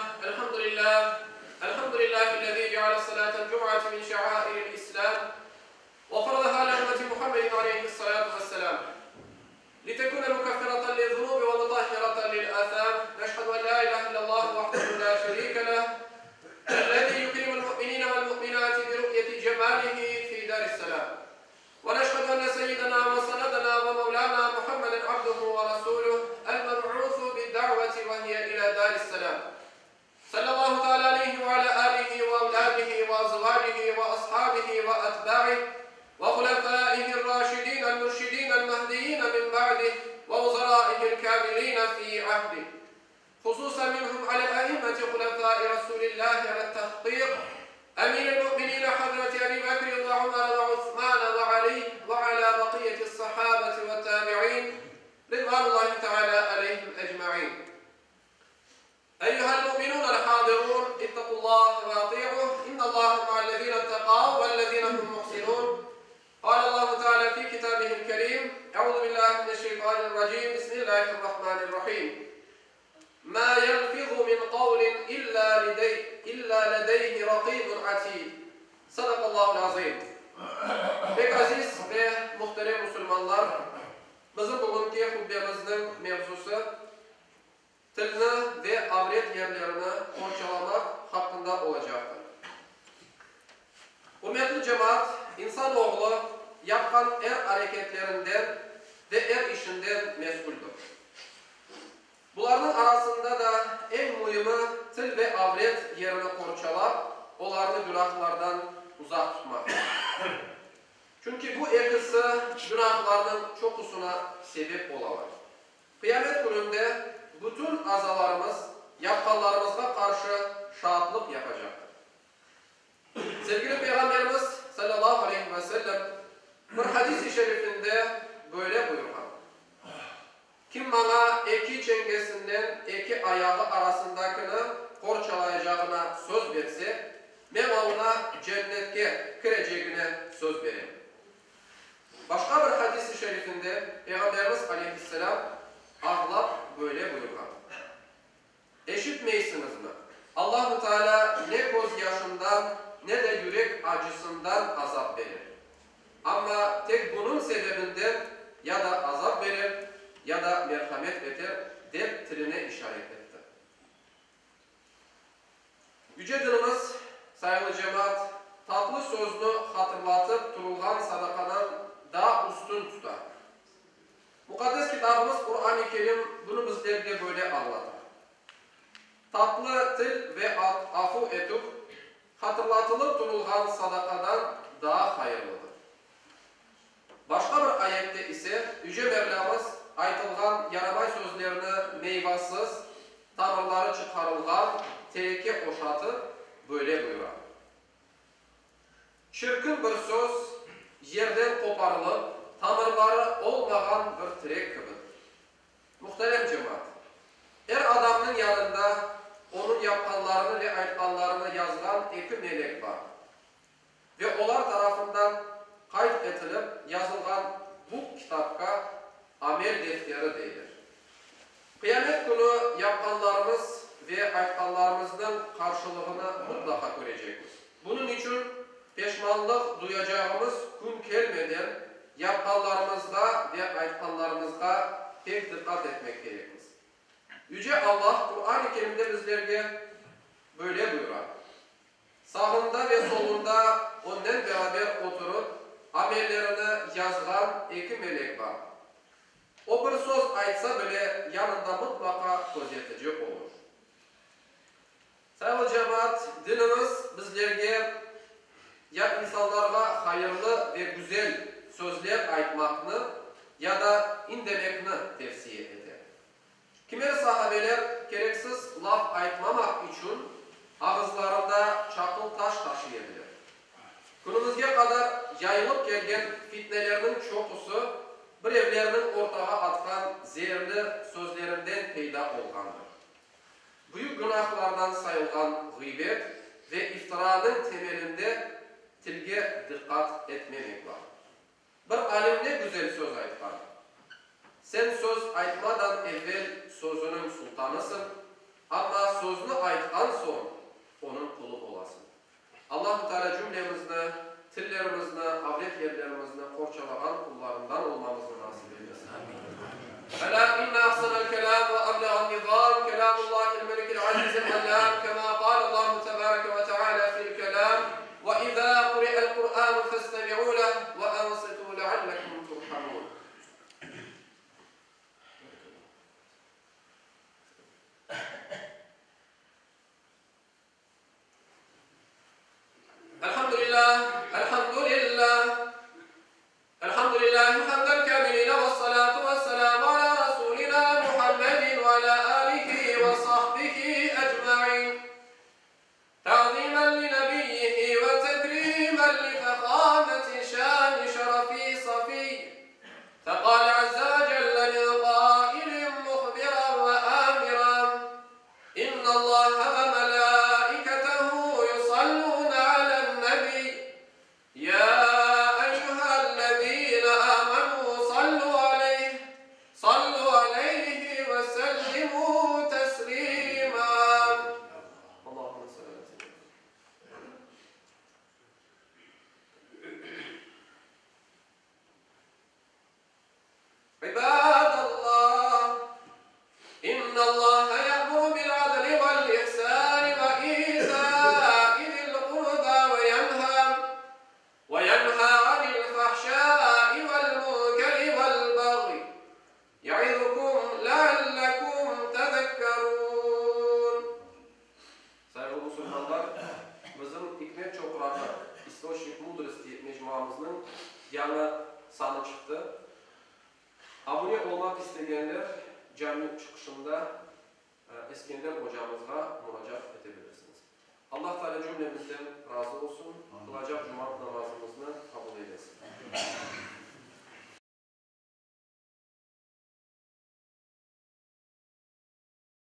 الحمد لله الحمد لله الذي جعل صلاة الجمعة من شعائر الإسلام وفرضها على أمة محمد عليه الصلاة والسلام لتكون مكفرة للذنوب ومطهرة للآثام نشهد أن لا إله إلا الله وحده لا شريك له الذي يكرم المؤمنين والمؤمنات برؤية جماله في دار السلام ونشهد أن سيدنا وسندنا ومولانا محمدا عبده ورسوله المبعوث بالدعوة وهي إلى دار السلام صلى الله تعالى عليه وعلى آله وأولاده وأزواجه وأصحابه وأتباعه وخلفائه الراشدين المرشدين المهديين من بعده ووزرائه الكاملين في عهده خصوصا منهم على الأئمة خلفاء رسول الله على التحقيق أمير المؤمنين حضرة أبي بكر وعمر وعثمان وعلي وعلى بقية الصحابة والتابعين رضوان الله تعالى عليهم أجمعين أيها المؤمنون الحاضرون اتقوا الله وأطيعوه إن الله مع الذين اتقوا والذين هم محسنون قال الله تعالى في كتابه الكريم أعوذ بالله من الشيطان الرجيم بسم الله الرحمن الرحيم ما يلفظ من قول إلا لديه, إلا لديه رقيب عتيد صدق الله العظيم Pek aziz ve muhterem musulmanlar, bizim bugünki hutbemizniñ mevzusı tilni ve avret yerlerini qorçalamaq haqqında olacaqtır. Ürmetli cemaat, insan oğlu yapqan er areketlerinden ve er işinden mesüldür. Bularnıñ arasında da eñ müimi til ve avret yerini qorçalap, olarnı günahlardan uzaq tutmaqtır. Çünki bu ekisi günahlarnıñ çoqusına sebep olalar. Qıyamet kününde bütün azalarımız yapqanlarımızğa qarşı şaatlıq yapacaqtır. Sevgili Peyğamberimiz, salâllahu aleyhi ve sellem, bir hadis-i şerifinde böyle buyurğan, Kim maña eki çengesinden eki ayağı arasındakini qorçalayacağına söz berse, men oña cennetke kirecegine söz berem. Başqa bir hadis-i şerifinde Peyğamberimiz aleyhisselâm ağlap böyle buyurğan, Eşitmeysiñizmi, Allahu Teala ne köz yaşından, ne de yürek acısından azap berer. Amma tek bunıñ sebebinden ya da azap berer, ya da merhamet eter, dep tiline işaret etti. Yüce Dinimiz, sayğılı cemaat, tatlı sözni hatırlatıp turulğan sadaqadan daa üstün tuta. Muqaddes Kitabımız Quran-ı Kerim bunı bizlerge böyle añlata, Tatlı til ve afu etüv hatırlatılıp turulğan sadaqadan daa hayırlıdır. Başqa bir ayette ise Yüce Mevlâmız aytılğan yaramay sözlerni meyvasız, tamırları çıqarılğan terekke oşatıp, böyle buyura, Çirkin bir söz yerden qoparılıp, tamırları olmağan bir terek kibidir. Muhterem cemaat! Er adamnıñ yanında onıñ yapqanlarını ve aytqanlarını yazğan eki melek bar. Ve olar tarafından qayd etilip yazılğan bu kitapqa Amel defteri deyler. Qıyamet künü yapqanlarımız ve aytqanlarımıznıñ qarşılığını mıtlaqa körecekmiz. Bunıñ içün peşmanlıq duyacağımız kün kelmeden yapqanlarımızğa ve aytqanlarımızğa pek diqqat etmek kerekmiz. Yüce Allah Quran-ı Kerimde bizlerge böyle buyura, Sağında ve solunda onnen beraber oturıp, amellerini yazğan eki melek bar. O bir söz aytsa bile, yanında mıtlaqa közetici olur. Sayğılı cemaat, dinimiz bizlerge ya insanlarğa hayırlı ve güzel sözler aytmaqnı, ya da indemekni tevsiye ete. Kimer sahabeler kereksiz laf aytmamaq içün ağızlarında çaqıl taş taşıy ediler. Künümizge qadar yayılıp kelgen fitnelerniñ çoqusı birevlerniñ ortağa atqan zeerli sözlerinden peyda olğandır. Büyük günahlardan sayılğan ğıybet ve iftiranıñ temelinde tilge diqqat etmemek bar. Bir alim ne güzel söz aytqan, Sen söz aytmadan evel sözüniñ sultanısıñ, Amma sözni aytqan soñ, onıñ qulu olasıñ. Allahu Teala cümlemizni, tillerimizni, avret yerlerimizni qorçalağan qullarından olmamıznı nasip eylesin. Elâ inne ahsenel kelâm ve ebleğen nizâm kelâmullâhil melikil azizil allâm kemâ qâlellâhu tebâreke ve teâlâ fil kelâm, Ve izâ quri'el Qur'ânu festemi'û leh ve ansitû leallekum turhamûn. Elhamdülillah, elhamdülillah, elhamdülillahi hamden kamiline vessalatu vesselamu ala rasulina Muhammedin ve ala alihi ve sahbihi ecmain. Ta'zimen li nebiyyihi ve tekrimen li fehameti şani şerefi safiy. Fekale azze ve celle min qailin muhbiran ve amiran, İnnallaha ve melâiketehu yusallûne alen-nebiy, yâ eyyühellezîne âmenû sallû aleyh, sallû aleyhi ve sellimû teslîmâ. Allahümme salli alâ seyyidinâ İbadallah, İnnallaha ya'muru bil-adli vel-ihsani ve ita'i zil-qurba ve yenha ve yenha anil-fahşai vel-munkeri vel-bagyi ya'izukum leallekum tezekkerun. Sayğılı musulmanlar, bizim İkmet Çoqrağı, İstoçnik mudrosti, mecmuamıznıñ yañı sanı çıqtı. Abune olmaq istegenler cami çıqışında Eskender ocamızğa muracaat ete bilirsiñiz. Allah Teala cümlemizden razı olsun.